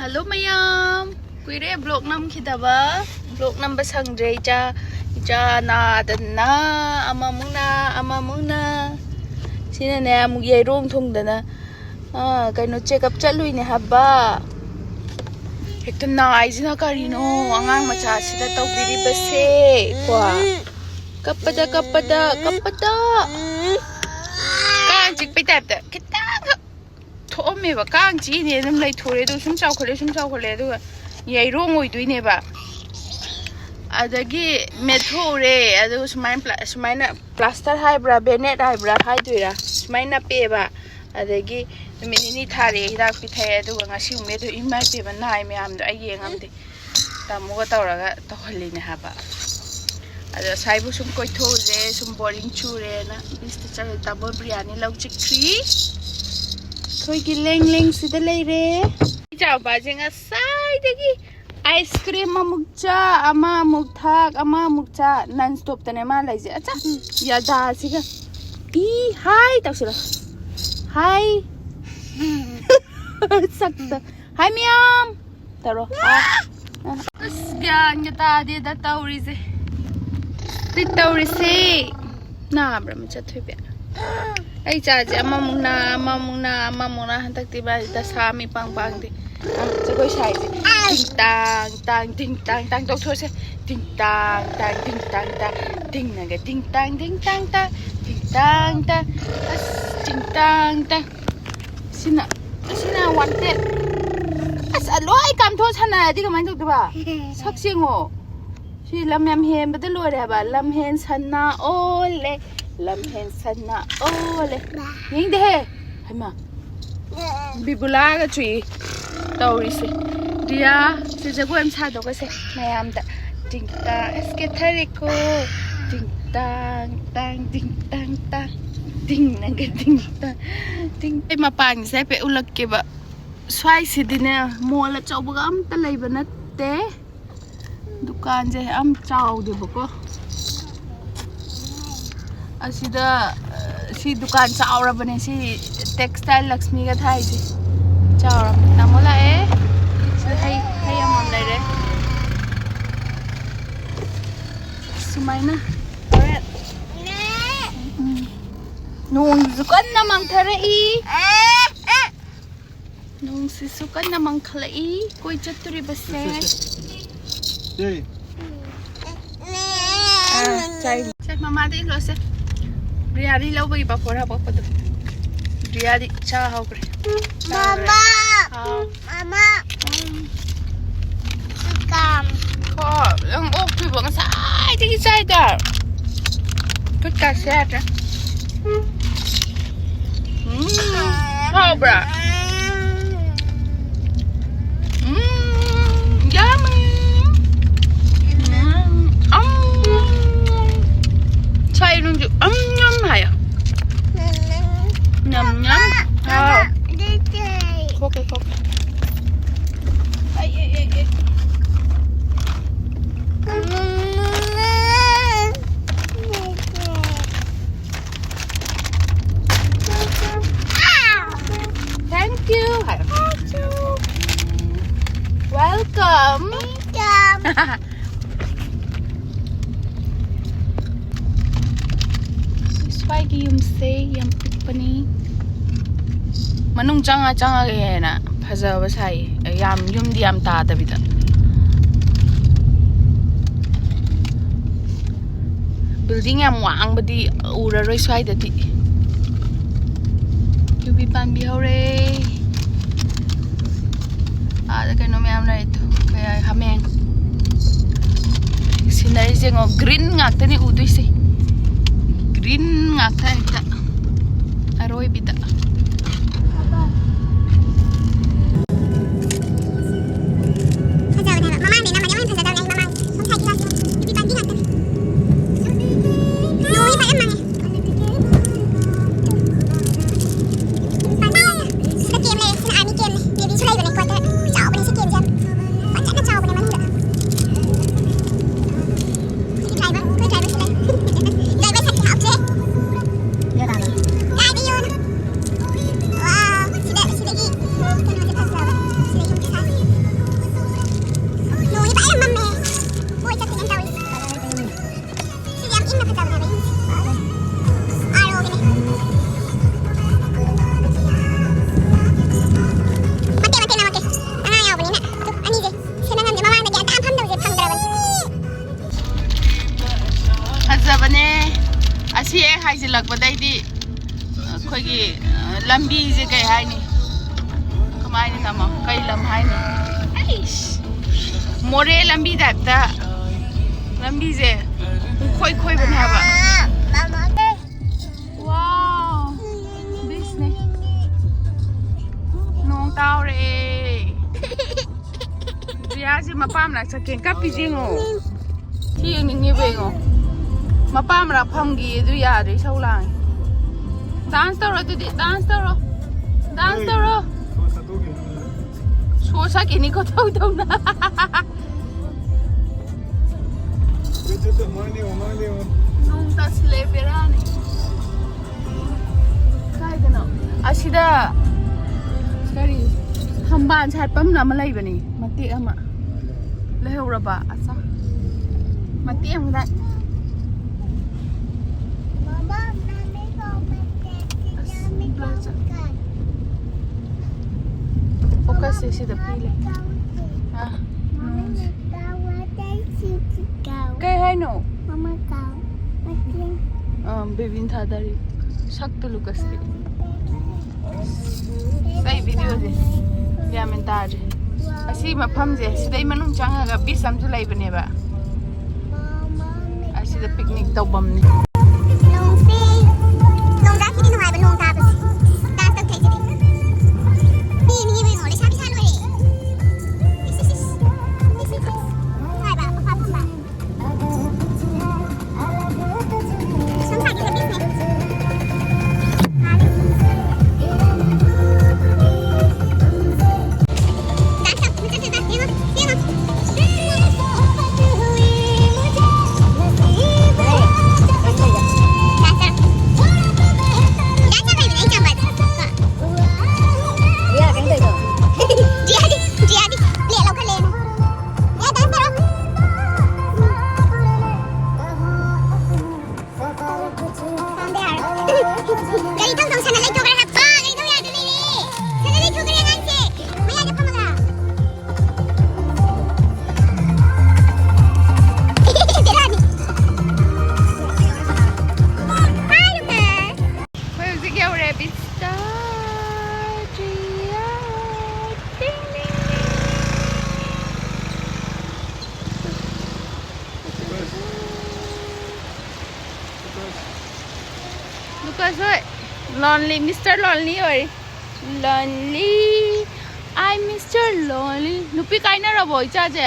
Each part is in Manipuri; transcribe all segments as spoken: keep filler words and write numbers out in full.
ꯍꯜꯂꯣ ꯃꯌꯥꯝ, ꯀꯨꯏꯔꯦ ꯕ꯭ꯂꯣꯛ ꯅꯝꯈꯤꯗꯕ꯫ ꯕ꯭ꯂꯣꯛ ꯅꯝꯕ ꯁꯪꯗ꯭ꯔꯦ꯫ ꯏꯆꯥ ꯏꯆꯥ ꯅꯥꯗꯅ ꯑꯃꯃꯨꯛꯅ ꯑꯃꯃꯨꯛꯅ꯫ ꯁꯤꯅꯅꯦ ꯑꯃꯨꯛ ꯌꯩꯔꯣꯡ ꯊꯨꯡꯗꯅ, ꯑꯥ, ꯀꯩꯅꯣ, ꯆꯦꯛꯑꯞ ꯆꯠꯂꯨꯏꯅꯦ ꯍꯥꯏꯕ꯫ ꯍꯦꯛꯇ ꯅꯥꯏꯁꯤꯅ ꯀꯔꯤꯅꯣ ꯑꯉꯥꯡ ꯃꯆꯥꯁꯤꯗ ꯇꯧꯕꯤꯔꯤꯕꯁꯦ? ꯀꯣ, ꯀꯞꯄꯗ ꯀꯞꯄꯗ ꯀꯞꯄꯗ, ꯀꯥꯡ ꯆꯤꯛꯄꯩ ꯇꯥꯏꯞꯇ ꯈꯤꯇꯪꯈꯛ ꯊꯣꯛꯑꯝꯃꯦꯕ꯫ ꯀꯥꯡ ꯆꯤꯛꯏꯅꯦ ꯑꯗꯨꯝ ꯂꯩꯊꯣꯔꯦ, ꯑꯗꯨ ꯁꯨꯝ ꯆꯥꯎꯈꯠꯂꯦ, ꯁꯨꯝ ꯆꯥꯎꯈꯠꯂꯦ, ꯑꯗꯨꯒ ꯌꯩꯔꯣꯡ ꯑꯣꯏꯗꯣꯏꯅꯦꯕ꯫ ꯑꯗꯒꯤ ꯃꯦꯠꯊꯣꯛꯎꯔꯦ, ꯑꯗꯨꯒ ꯁꯨꯃꯥꯏꯅ ꯄ꯭ꯂꯥ-, ꯁꯨꯃꯥꯏꯅ ꯄ꯭ꯂꯥꯁꯇꯔ ꯍꯥꯏꯕ꯭ꯔꯥ, ꯕꯦꯅꯦꯠ ꯍꯥꯏꯕ꯭ꯔꯥ ꯍꯥꯏꯗꯣꯏꯔꯥ, ꯁꯨꯃꯥꯏꯅ ꯅꯞꯄꯦꯕ꯫ ꯑꯗꯒꯤ ꯅꯨꯃꯤꯠ ꯅꯤꯅꯤ ꯊꯥꯔꯦ, ꯍꯤꯗꯥꯛ ꯄꯤꯊꯛꯑꯦ, ꯑꯗꯨꯒ ꯉꯁꯤ ꯑꯃꯨꯛ ꯃꯦꯠꯊꯣꯛ-, ꯏꯃꯥ ꯏꯕꯦꯝꯃ, ꯅꯥꯏ ꯃꯌꯥꯝꯗꯣ ꯑꯩ ꯌꯦꯡꯉꯝꯗꯦ꯫ ꯇꯥꯃꯣꯒ ꯇꯧꯔꯒ ꯇꯧꯍꯜꯂꯤꯅꯦ ꯍꯥꯏꯕ꯫ ꯑꯗꯣ ꯉꯁꯥꯏꯕꯨ ꯁꯨꯝ ꯀꯣꯏꯊꯣꯛꯎꯔꯦ, ꯁꯨꯝ ꯕꯣꯔꯤꯡ ꯆꯨꯔꯦꯅ ꯕꯤꯁꯇ ꯆꯠꯂꯦ꯫ ꯇꯥꯃꯣ ꯕ꯭ꯔꯤꯌꯥꯅꯤ ꯂꯧ ꯆꯤꯛꯈ꯭ꯔꯤ꯫ ꯑꯩꯈꯣꯏꯒꯤ ꯂꯦꯡ ꯂꯦꯡꯁꯤꯗ ꯂꯩꯔꯦ꯫ ꯏꯆꯥꯎꯄꯥꯁꯦ ꯉꯁꯥꯏꯗꯒꯤ ꯑꯥꯏꯁ ꯀ꯭ꯔꯤꯝ ꯑꯃꯨꯛ ꯆꯥ, ꯑꯃ ꯑꯃꯨꯛ ꯊꯥꯛ, ꯑꯃ ꯑꯃꯨꯛ ꯆꯥ, ꯅꯟ ꯁ꯭ꯇꯣꯞꯇꯅꯦ ꯃꯥ ꯂꯩꯁꯦ꯫ ꯑꯆꯥ, ꯌꯥꯗꯥꯁꯤꯒ꯫ ꯏ, ꯍꯥꯏ ꯇꯧꯁꯤꯔꯣ? ꯍꯥꯏ꯫ ꯁꯛꯇ꯫ ꯍꯥꯏ ꯃꯌꯥꯝ꯫ ꯇꯧꯔꯣ꯫ ꯑꯁ, ꯒ꯭ꯌꯥꯟꯒ ꯇꯥꯗꯦꯗ ꯇꯧꯔꯤꯁꯦ꯫ ꯁꯤ ꯇꯧꯔꯤꯁꯦ꯫ ꯅꯥꯕ꯭ꯔꯥ ꯃꯆꯥ ꯊꯣꯏꯕꯤ? ꯑꯩ ꯏꯆꯥꯁꯦ ꯑꯃꯃꯨꯛ ꯅꯥ, ꯑꯃꯃꯨꯛ ꯅꯥ, ꯑꯃꯃꯨꯛ ꯅꯥ꯫ ꯍꯟꯗꯛꯇꯤ ꯃꯥꯁꯦ ꯗꯁꯥ ꯑꯃ ꯏꯄꯥꯡ ꯄꯥꯡꯗꯦ꯫ ꯑ, ꯖꯒꯣꯏ ꯁꯥꯏꯁꯦ꯫ ꯇꯤꯡ ꯇꯥꯡ ꯇꯥꯡ, ꯇꯤꯡ ꯇꯥꯡ ꯇꯥꯡ ꯇꯧꯊꯣꯛꯑꯁꯦ꯫ ꯇꯤꯡ ꯇꯥꯡ ꯇꯥꯡ, ꯇꯤꯡ ꯇꯥꯡ ꯇꯥꯡ, ꯇꯤꯡꯅꯒ ꯇꯤꯡ ꯇꯥꯡ, ꯇꯤꯡ ꯇꯥꯡ ꯇꯥꯡ, ꯇꯤꯡ ꯇꯥꯡ ꯇꯥꯡ꯫ ꯑꯁ, ꯇꯤꯡ ꯇꯥꯡ ꯇꯥꯡ꯫ ꯁꯤꯅ, ꯁꯤꯅ ꯋꯥꯟꯇꯦꯠ꯫ ꯑꯁ, ꯂꯣꯏ ꯀꯥꯝꯊꯣꯛꯑ ꯁꯥꯟꯅꯔꯗꯤ ꯀꯃꯥꯏꯅ ꯇꯧꯗꯣꯏꯕ? ꯁꯛꯁꯦ ꯌꯦꯡꯉꯣ꯫ ꯁꯤ ꯂꯝ ꯌꯥꯝ ꯍꯦꯟꯕꯗ ꯂꯣꯏꯔꯦ ꯍꯥꯏꯕ꯫ ꯂꯝ ꯍꯦꯟ ꯁꯟꯅ ꯑꯣꯜꯂꯦ, ꯂꯝ ꯍꯦꯟ ꯁꯟꯅ ꯑꯣꯜꯂꯦ꯫ ꯌꯦꯡꯗꯦꯍꯦ꯫ ꯍꯩꯃꯥ꯫ ꯕꯤꯕꯨꯂꯥꯒ ꯆꯨꯏ ꯇꯧꯔꯤꯁꯦ꯫ ꯗꯤꯌꯥ, ꯁꯤ ꯖꯒꯣꯏ ꯑꯃ ꯁꯥꯗꯣꯛꯀꯁꯦ ꯃꯌꯥꯝꯗ꯫ ꯇꯤꯡ ꯇꯥꯡ, ꯑꯁ, ꯀꯦꯊꯔꯦꯀꯣ꯫ ꯇꯤꯡ ꯇꯥꯡ ꯇꯥꯡ, ꯇꯤꯡ ꯇꯥꯡ ꯇꯥꯡ꯫ ꯇꯤꯡꯅꯒ ꯇꯤꯡ ꯇꯥꯡ, ꯇꯤꯡ꯫ ꯑꯩ ꯃꯄꯥꯟꯒꯤꯁꯦ ꯍꯥꯏꯐꯦꯠ ꯎꯠꯂꯛꯀꯦꯕ꯫ ꯁ꯭ꯋꯥꯏꯁꯤꯗꯤꯅꯦ, ꯃꯣꯜ ꯑꯆꯧꯕꯒ ꯑꯝꯇ ꯂꯩꯕ ꯅꯠꯇꯦ꯫ ꯗꯨꯀꯥꯟꯁꯦ ꯌꯥꯝ ꯆꯥꯎꯗꯦꯕꯀꯣ꯫ ꯑꯁꯤꯗ, ꯑ, ꯁꯤ ꯗꯨꯀꯥꯟ ꯆꯥꯎꯔꯕꯅꯦ, ꯁꯤ ꯇꯦꯛꯁꯇꯥꯏꯜ ꯂꯛꯁꯃꯤꯒ ꯊꯥꯏꯁꯦ꯫ ꯆꯥꯎꯔꯕꯅꯦ꯫ ꯇꯥꯃꯣ ꯂꯥꯛꯑꯦ꯫ ꯍꯣꯔꯦꯟ꯫ ꯎꯝ꯫ ꯅꯣꯡꯁꯤꯁꯨ ꯀꯟꯅ ꯃꯪꯊꯔꯛꯏ꯫ ꯅꯣꯡꯁꯤꯁꯨ ꯀꯟꯅ ꯃꯪꯈꯠꯂꯛꯏ꯫ ꯀꯣꯏ ꯆꯠꯇꯣꯔꯤꯕꯁꯦ꯫ ꯁꯦ, ꯁꯦ, ꯁꯦ꯫ ꯁꯦ꯫ ꯑꯥ, ꯆꯥꯏ꯫ ꯁꯦ, ꯃꯃꯥꯗ ꯏꯜꯂꯣꯁꯦ꯫ ꯕꯤꯔꯌꯥꯅꯤ ꯂꯧꯕꯒꯤ ꯄꯥꯐꯣꯔ ꯍꯥꯄꯛꯄꯗꯣ꯫ ꯕꯤꯔꯌꯥꯅꯤ ꯆꯥ ꯍꯧꯈ꯭ꯔꯦ꯫ ꯃꯃꯥ! ꯍꯥꯎ꯫ ꯃꯃꯥ! ꯎꯝ꯫ ꯀꯥꯝ꯫ ꯍꯣ, ꯅꯪ ꯑꯣꯛꯇ꯭ꯔꯤꯕꯣ? ꯉꯁꯥꯏꯗꯒꯤ ꯆꯥꯏꯗ꯫ ꯈꯨꯠꯀꯥꯁꯦ ꯌꯥꯗ꯭ꯔꯦ꯫ ꯎꯝ, ꯍꯥꯎꯕ꯭ꯔꯥ? ꯎꯝ, yummy. ꯎꯝ, ꯎꯝ꯫ ꯁꯥꯏ ꯅꯨꯡꯁꯨ ꯎꯝ, ꯎꯝ ꯍꯥꯏꯌꯣ꯫ ꯅꯝ, ꯅꯝ꯫ ꯍꯥꯎ꯫ ꯈꯣꯛꯀꯦ, ꯈꯣꯛꯀꯦ꯫ ꯑꯩ, ꯑꯩ, ꯑꯩ, ꯑꯩ꯫ Thank you ꯍꯥꯏꯔꯣ꯫ Welcome. Welcome. ꯁ꯭ꯋꯥꯏꯒꯤ ꯌꯨꯝꯁꯦ ꯌꯥꯝ ꯄꯤꯛꯄꯅꯤ꯫ ꯃꯅꯨꯡ ꯆꯪꯉ ꯆꯪꯉꯒ ꯍꯦꯟꯅ ꯐꯖꯕ ꯁꯥꯏꯌꯦ꯫ ꯌꯥꯝ, ꯌꯨꯝꯗꯤ ꯌꯥꯝ ꯇꯥꯗꯕꯤꯗ꯫ Building ꯌꯥꯝ ꯋꯥꯡꯕꯗꯤ ꯎꯔꯔꯣꯏ ꯁ꯭ꯋꯥꯏꯗꯗꯤ꯫ ꯌꯨꯕꯤ ꯄꯥꯟꯕꯤ ꯍꯧꯔꯦ꯫ ꯑꯥꯗ ꯀꯩꯅꯣ ꯃꯌꯥꯝ ꯂꯩꯔꯦ꯫ ꯀꯩ ꯍꯥꯏ, ꯍꯥꯃꯦꯡ꯫ Sceneryꯁꯦ ꯌꯦꯡꯉꯣ, green ꯉꯥꯛꯇꯅꯤ ꯎꯗꯣꯏꯁꯦ꯫ Green ꯉꯥꯛꯇ ꯍꯦꯛꯇ꯫ ꯑꯔꯣꯏꯕꯤꯗ꯫ ꯐꯖꯕꯅꯦꯕ꯫ ꯃꯃꯥꯡꯗꯩ ꯅꯝꯃꯗꯤ ꯑꯃꯨꯛ ꯍꯦꯟꯅ ꯐꯖꯗꯕꯅꯦ꯫ ꯑꯩ ꯃꯃꯥꯡ ꯁꯣꯝ sideꯀꯤ ꯂꯥꯛꯀꯦ꯫ ꯅꯨꯄꯤ ꯄꯥꯟꯕꯤ ꯉꯥꯛꯇꯅꯦ꯫ ꯅꯣꯡꯗꯤ ꯐꯖꯅ ꯃꯪꯉꯦ꯫ ꯄꯥꯟꯕꯤ ꯉꯥꯛꯇ꯫ ꯁꯤꯗ camp ꯂꯩꯔꯦ꯫ ꯁꯤꯅ army campꯅꯦ꯫ Navyꯁꯨ ꯂꯩꯕꯅꯦ quarter꯫ ꯆꯥꯎꯕꯅꯦ ꯁꯤ campꯁꯦ ꯌꯥꯝ꯫ ꯐꯖꯅ ꯆꯥꯎꯕꯅꯦ ꯃꯅꯨꯡꯗ꯫ ꯁꯤꯒꯤ driver, ꯑꯩꯈꯣꯏ driverꯁꯨ ꯂꯩ꯫ Driver ꯁꯛꯇꯤ ꯍꯥꯞꯇ꯭ꯔꯦ꯫ ꯀꯥꯏꯗ ꯌꯣꯟ? ꯁꯤꯜꯂꯛꯄꯗꯩꯗꯤ ꯑꯩꯈꯣꯏꯒꯤ, ꯑ, ꯂꯝꯕꯤꯁꯦ ꯀꯩ ꯍꯥꯏꯅꯤ? ꯀꯃꯥꯏꯅ ꯇꯝꯃꯣ? ꯀꯩ ꯂꯝ ꯍꯥꯏꯅꯤ? ꯑꯩꯁ! ꯃꯣꯔꯦ ꯂꯝꯕꯤ ꯇꯥꯏꯞꯇ ꯂꯝꯕꯤꯁꯦ ꯄꯨꯡꯈꯣꯏ ꯈꯣꯏꯕꯅꯦ ꯍꯥꯏꯕ꯫ ꯋꯥꯎ! ꯕꯤꯁꯅꯦ꯫ ꯅꯣꯡ ꯇꯥꯎꯔꯦ꯫ ꯔꯤꯌꯥꯁꯦ ꯃꯄꯥ ꯃꯅꯥꯛ ꯆꯠꯀꯦꯅ ꯀꯞꯄꯤꯁꯦ ꯌꯦꯡꯉꯣ꯫ ꯁꯤ ꯌꯦꯡꯅꯤꯡꯉꯦꯕ ꯌꯦꯡꯉꯣ꯫ ꯃꯄꯥ ꯃꯅꯥꯛ ꯐꯝꯈꯤ ꯑꯗꯨ ꯌꯥꯗ꯭ꯔꯦ ꯏꯁꯧ ꯂꯥꯡꯉꯤ꯫ ꯗꯥꯟꯁ ꯇꯧꯔꯣ ꯑꯗꯨꯗꯤ, ꯗꯥꯟꯁ ꯇꯧꯔꯣ꯫ ꯗꯥꯟꯁ ꯇꯧꯔꯣ꯫ ꯁꯣ ꯁꯛꯈꯤꯅꯤꯀꯣ ꯇꯧ ꯇꯧꯅ꯫ ꯅꯣꯡ ꯇꯥꯁꯤꯜꯂꯛꯑꯦ, ꯕꯦꯔꯥꯅꯤ꯫ ꯀꯥꯏꯗꯅꯣ? ꯑꯁꯤꯗ ꯀꯔꯤ ꯊꯝꯕꯥꯜ ꯁꯥꯠꯐꯝꯅ ꯑꯃ ꯂꯩꯕꯅꯤ, ꯃꯇꯦꯛ ꯑꯃ꯫ ꯂꯩꯍꯧꯔꯕ? ꯑꯆꯥ꯫ ꯃꯇꯦꯛ ꯑꯃꯗ꯫ ꯑꯁ, ꯐꯣꯀꯁꯁꯦ ꯁꯤꯗ ꯄꯤ ꯂꯩ꯫ ꯑꯥ, ꯅꯣꯡꯁꯦ꯫ ꯀꯩ ꯍꯥꯏꯅꯣ? ꯑꯥ, ꯕꯦꯕꯤꯅ ꯊꯥꯗꯔꯤ꯫ ꯁꯛꯇꯨ ꯂꯨꯀꯁꯀꯤ꯫ ꯑꯁ, ꯑꯩ ꯚꯤꯗꯤꯑꯣꯁꯦ ꯒ꯭ꯌꯥꯟ ꯃꯦꯟ ꯇꯥꯗ꯭ꯔꯦ꯫ ꯑꯁꯤ ꯃꯐꯝꯁꯦ, ꯁꯤꯗꯩ ꯃꯅꯨꯡ ꯆꯪꯉꯒ ꯕꯤꯆ ꯑꯃꯁꯨ ꯂꯩꯕꯅꯦꯕ꯫ ꯑꯁꯤꯗ ꯄꯤꯛꯅꯤꯛ ꯇꯧꯐꯝꯅꯤ꯫ ꯅꯣꯡꯁꯦ, ꯅꯣꯡ ꯇꯥꯈꯤꯗꯤ ꯅꯨꯡꯉꯥꯏꯕ, ꯅꯣꯡ ꯇꯥꯕꯁꯦ꯫ ꯗꯥꯟꯁ ꯇꯧꯊꯣꯛꯏꯁꯤꯗꯤ꯫ ꯃꯤ ꯑꯅꯤ ꯌꯦꯡꯉꯣ, ꯂꯩꯁꯥꯕꯤ ꯁꯥ ꯂꯣꯏꯔꯦ꯫ ꯏꯁ, ꯏꯁ, ꯏꯁ꯫ ꯏꯁ, ꯏꯁ, ꯏꯁ꯫ ꯅꯨꯡꯉꯥꯏꯕ, ꯃꯈꯥ ꯐꯝꯕ꯫ Lonely, Mister Lonely ꯑꯣꯏꯔꯤ꯫ Lonely, I Mister Lonely. ꯅꯨꯄꯤ ꯀꯥꯏꯅꯔꯕꯣ ꯏꯆꯥꯁꯦ?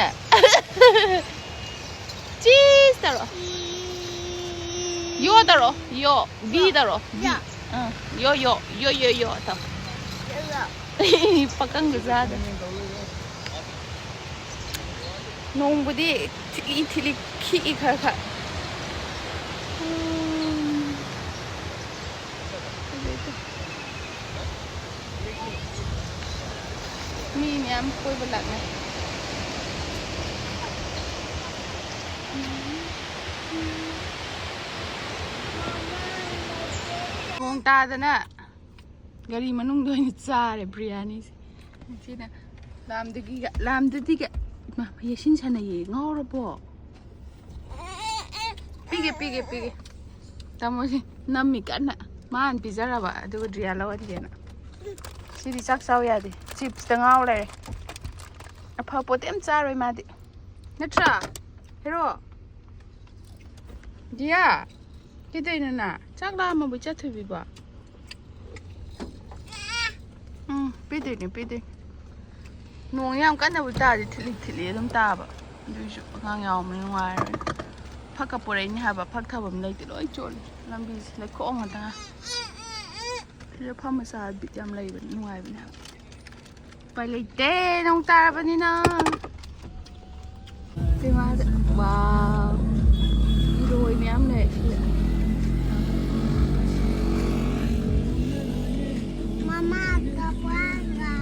Cheese ꯇꯧꯔꯣ꯫ ꯌꯣ ꯇꯧꯔꯣ꯫ ꯌꯣ꯫ V ꯇꯧꯔꯣ꯫ V꯫ ꯌꯥ꯫ ꯑꯥ꯫ ꯌꯣ, ꯌꯣ, ꯌꯣ, ꯌꯣ, ꯌꯣ ꯇꯧ꯫ ꯌꯥ꯫ ꯄꯥꯈꯪꯗ ꯆꯥꯗ꯫ ꯅꯣꯡꯕꯨꯗꯤ ꯊꯤꯠꯂꯤ ꯊꯤꯠꯂꯤ ꯈꯤꯛꯏ ꯈꯔ ꯈꯔ꯫ ꯎꯝ꯫ ꯃꯤ ꯃꯌꯥꯝ ꯀꯣꯏꯕ ꯂꯥꯛꯅꯩ꯫ ꯅꯣꯡ ꯇꯥꯗꯅ ꯒꯥꯔꯤ ꯃꯅꯨꯡꯗ ꯑꯣꯏꯅ ꯆꯥꯔꯦ ꯕ꯭ꯔꯤꯌꯥꯅꯤꯁꯦ꯫ ꯁꯤꯅ ꯂꯥꯝꯗꯒꯤꯒ, ꯂꯥꯝꯗꯗꯤꯒ꯫ ꯏꯃꯥ, ꯌꯦꯁꯤꯟ ꯁꯥꯟꯅꯩꯌꯦ꯫ ꯉꯥꯎꯔꯕꯣ? ꯄꯤꯒꯦ, ꯄꯤꯒꯦ, ꯄꯤꯒꯦ꯫ ꯇꯥꯃꯣꯁꯦ ꯅꯝꯃꯤ ꯀꯟꯅ꯫ ꯃꯥꯅ ꯄꯤꯖꯔꯕ, ꯑꯗꯨꯒ ꯗ꯭ꯔꯤꯌꯥ ꯂꯧꯍꯟꯒꯦꯅ꯫ ꯁꯤꯗꯤ ꯆꯥꯛ ꯆꯥꯎ ꯌꯥꯗꯦ꯫ Chipsꯇ ꯉꯥꯎ ꯂꯩꯔꯦ꯫ ꯑꯐ ꯄꯣꯠꯇꯤ ꯑꯝ ꯆꯥꯔꯣꯏ ꯃꯥꯗꯤ꯫ ꯅꯠꯇ꯭ꯔꯥ? ꯍꯦꯔꯣ? ꯗꯤꯌꯥ? ꯀꯩꯗꯧꯅꯣ ꯅꯪ? ꯆꯥꯛ ꯂꯥꯝꯃꯕꯣ ꯏꯆꯥ ꯊꯣꯏꯕꯤꯕꯣ? ꯎꯝ, ꯄꯤꯗꯣꯏꯅꯦ, ꯄꯤꯗꯣꯏꯅꯦ꯫ ꯅꯣꯡ ꯌꯥꯝ ꯀꯟꯅꯕꯨ ꯇꯥꯗꯦ, ꯊꯤꯠꯂꯤ ꯊꯤꯠꯂꯤ ꯑꯗꯨꯝ ꯇꯥꯕ꯫ ꯑꯗꯨꯏꯁꯨ ꯑꯉꯥꯡ ꯌꯥꯎꯕꯅꯤꯅ ꯅꯨꯡꯉꯥꯏꯔꯣꯏ꯫ ꯐꯛꯀ ꯄꯨꯔꯛꯏꯅꯦ ꯍꯥꯏꯕ, ꯐꯛ ꯊꯥꯕꯝ ꯂꯩꯇꯦ, ꯂꯣꯏ ꯆꯣꯠꯂꯦ꯫ ꯂꯝꯕꯤꯁꯦ ꯂꯩꯈꯣꯝ ꯉꯥꯛꯇ ꯉꯥꯏ꯫ ꯁꯤꯗ ꯐꯝꯃ ꯆꯥꯕ ꯕꯤꯠ ꯌꯥꯝ ꯂꯩꯕꯅꯤ, ꯅꯨꯡꯉꯥꯏꯕꯅꯦ ꯍꯥꯏꯕ꯫ ꯎꯄꯥꯏ ꯂꯩꯇꯦ, ꯅꯣꯡ ꯇꯥꯔꯕꯅꯤꯅ꯫ ꯏꯃꯥꯗ, wow, ꯏꯔꯣꯏ ꯃꯌꯥꯝ ꯂꯩ ꯁꯤꯗ꯫ ꯃꯃꯥ, ꯀꯞꯄꯒ꯫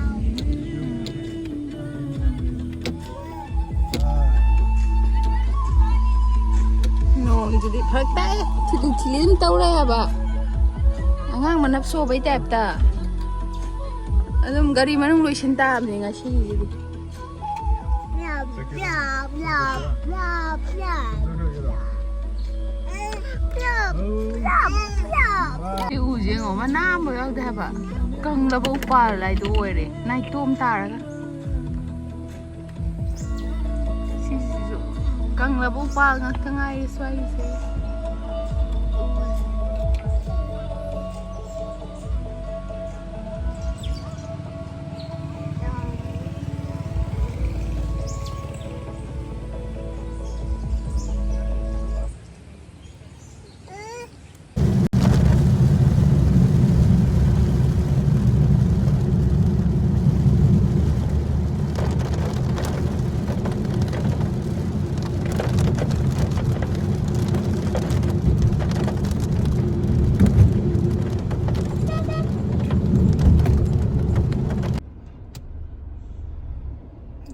ꯅꯣꯡꯁꯤꯗꯤ ꯐꯔꯛ ꯇꯥꯏ꯫ ꯊꯤꯂꯤ ꯊꯤꯂꯤ ꯑꯗꯨꯝ ꯇꯧ ꯂꯩ ꯍꯥꯏꯕ꯫ ꯑꯉꯥꯡ ꯃꯅꯞ ꯁꯣꯕꯩ ꯇꯥꯏꯞꯇ꯫ ꯑꯗꯨꯝ ꯒꯥꯔꯤ ꯃꯅꯨꯡ ꯂꯣꯏꯁꯤꯟ ꯇꯥꯕꯅꯤ ꯉꯁꯤꯒꯤꯗꯤ꯫ ꯁꯤ ꯎꯁꯦ ꯌꯦꯡꯉꯣ, ꯃꯅꯥ ꯑꯃꯐꯥꯎ ꯌꯥꯎꯗꯦ ꯍꯥꯏꯕ꯫ ꯀꯪꯂꯕ ꯎꯄꯥꯜ ꯍꯥꯏꯗꯣ ꯑꯣꯏꯔꯦ, ꯅꯥꯏꯇꯣꯝ ꯇꯥꯔꯒ꯫ ꯁꯤꯁꯤꯁꯨ ꯀꯪꯂꯕ ꯎꯄꯥꯜ ꯉꯥꯛꯇ ꯉꯥꯏꯔꯦ ꯁ꯭ꯋꯥꯏꯒꯤꯁꯦ꯫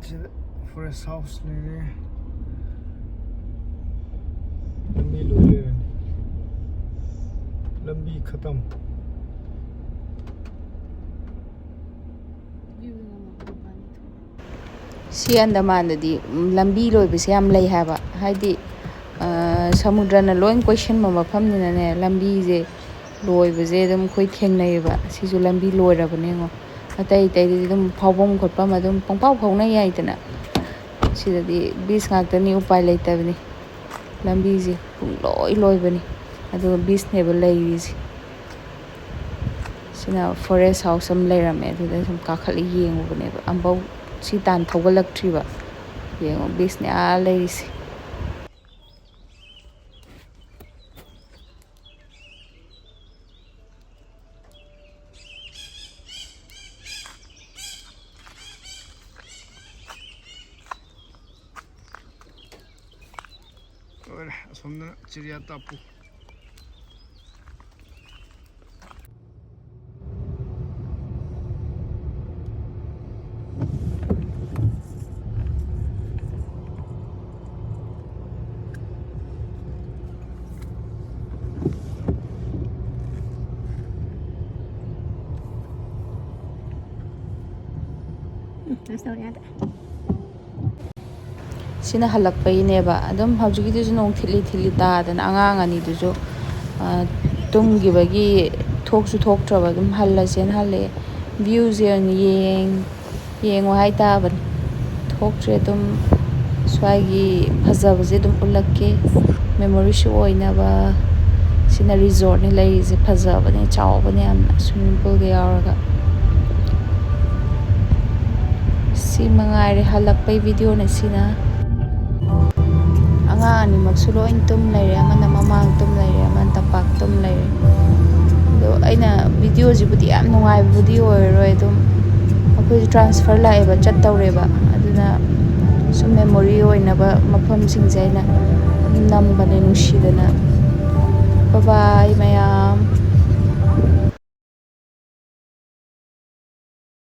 ꯁꯤꯗ forest house ꯂꯩꯔꯦ꯫ ꯂꯝꯕꯤ ꯂꯣꯏ ꯂꯩꯔꯅꯤ꯫ ꯂꯝꯕꯤ ꯈꯇꯝ꯫ ꯁꯤ ꯑꯟꯗꯃꯥꯟꯗꯗꯤ, ꯎꯝ, ꯂꯝꯕꯤ ꯂꯣꯏꯕꯁꯦ ꯌꯥꯝ ꯂꯩ ꯍꯥꯏꯕ꯫ ꯍꯥꯏꯗꯤ, ꯑ, ꯁꯃꯨꯗ꯭ꯔꯅ ꯂꯣꯏ ꯀꯣꯏꯁꯤꯟꯕ ꯃꯐꯝꯅꯤꯅꯅꯦ, ꯂꯝꯕꯤꯁꯦ ꯂꯣꯏꯕꯁꯦ ꯑꯗꯨꯝ ꯑꯩꯈꯣꯏ ꯊꯦꯡꯅꯩꯌꯦꯕ꯫ ꯁꯤꯁꯨ ꯂꯝꯕꯤ ꯂꯣꯏꯔꯕꯅꯦ ꯌꯦꯡꯉꯣ꯫ ꯑꯇꯩ ꯑꯇꯩꯗꯗꯤ ꯑꯗꯨꯝ ꯐꯥꯎꯐꯝ ꯈꯣꯠꯐꯝ ꯑꯗꯨꯝ ꯄꯪꯐꯥꯎ ꯐꯥꯎꯅ ꯌꯥꯏꯗꯅ꯫ ꯁꯤꯗꯗꯤ beach ꯉꯥꯛꯇꯅꯤ, ꯎꯄꯥꯏ ꯂꯩꯇꯕꯅꯤ꯫ ꯂꯝꯕꯤꯁꯦ ꯄꯨꯡꯂꯣꯏ ꯂꯣꯏꯕꯅꯤ꯫ ꯑꯗꯨꯒ beachꯅꯦꯕ ꯂꯩꯔꯤꯁꯦ꯫ ꯁꯤꯅ forest house ꯑꯃ ꯂꯩꯔꯝꯃꯦ, ꯑꯗꯨꯗ ꯁꯨꯝ ꯀꯥꯈꯠꯂ ꯌꯦꯡꯉꯨꯕꯅꯦꯕ꯫ ꯑꯝꯐꯥꯎ ꯁꯤ ꯇꯥꯟ ꯊꯧꯒꯠꯂꯛꯇ꯭ꯔꯤꯕ꯫ ꯌꯦꯡꯉꯣ, beachꯅꯦ ꯑꯥ ꯂꯩꯔꯤꯁꯦ꯫ ꯂꯣꯏꯔꯦ, ꯑꯁꯣꯝꯗꯅ ꯆꯤꯔꯤꯌꯥ ꯇꯥꯄꯨ꯫ ꯁꯤꯅ ꯍꯜꯂꯛꯄꯒꯤꯅꯦꯕ꯫ ꯑꯗꯨꯝ ꯍꯧꯖꯤꯛꯀꯤꯗꯨꯁꯨ ꯅꯣꯡ ꯊꯤꯠꯂꯤ ꯊꯤꯠꯂꯤ ꯇꯥꯗꯅ ꯑꯉꯥꯡ ꯑꯅꯤꯗꯨꯁꯨ, ꯑ, ꯇꯨꯝꯈꯤꯕꯒꯤ ꯊꯣꯛꯁꯨ ꯊꯣꯛꯇ꯭ꯔꯕ, ꯑꯗꯨꯝ ꯍꯜꯂꯁꯦꯅ ꯍꯜꯂꯛꯑꯦ꯫ Viewꯁꯦ ꯑꯣꯏꯅ ꯌꯦꯡ-, ꯌꯦꯡꯉꯣ ꯍꯥꯏꯇꯥꯕꯅꯤ꯫ ꯊꯣꯛꯇ꯭ꯔꯦ꯫ ꯑꯗꯨꯝ ꯁ꯭ꯋꯥꯏꯒꯤ ꯐꯖꯕꯁꯦ ꯑꯗꯨꯝ ꯎꯠꯂꯛꯀꯦ꯫ Memoryꯁꯨ ꯑꯣꯏꯅꯕ꯫ ꯁꯤꯅ resortꯅꯤ ꯂꯩꯔꯤꯁꯦ꯫ ꯐꯖꯕꯅꯦ, ꯆꯥꯎꯕꯅꯦ ꯌꯥꯝꯅ, swimming poolꯒ ꯌꯥꯎꯔꯒ꯫ ꯁꯤ ꯃꯉꯥꯏꯔꯦ ꯍꯜꯂꯛꯄꯩ videoꯅ ꯁꯤꯅ꯫ ꯑꯉꯥꯡ ꯑꯅꯤꯃꯛꯁꯨ ꯂꯣꯏ ꯇꯨꯝ ꯂꯩꯔꯦ꯫ ꯑꯃꯅ ꯃꯃꯥꯡ ꯇꯨꯝ ꯂꯩꯔꯦ, ꯑꯃꯅ ꯇꯝꯄꯥꯛ ꯇꯨꯝ ꯂꯩꯔꯦ꯫ ꯑꯗꯣ ꯑꯩꯅ videoꯁꯤꯕꯨꯗꯤ ꯌꯥꯝ ꯅꯨꯡꯉꯥꯏꯕꯕꯨꯗꯤ ꯑꯣꯏꯔꯔꯣꯏ꯫ ꯑꯗꯨꯝ ꯑꯩꯈꯣꯏꯁꯨ transfer ꯂꯥꯛꯑꯦꯕ, ꯆꯠꯇꯧꯔꯦꯕ꯫ ꯑꯗꯨꯅ ꯁꯨꯝ memory ꯑꯣꯏꯅꯕ ꯃꯐꯝꯁꯤꯡꯁꯦ ꯑꯩꯅ ꯑꯗꯨꯝ ꯅꯝꯕꯅꯦ ꯅꯨꯡꯁꯤꯗꯅ꯫ Bye bye ꯃꯌꯥꯝ꯫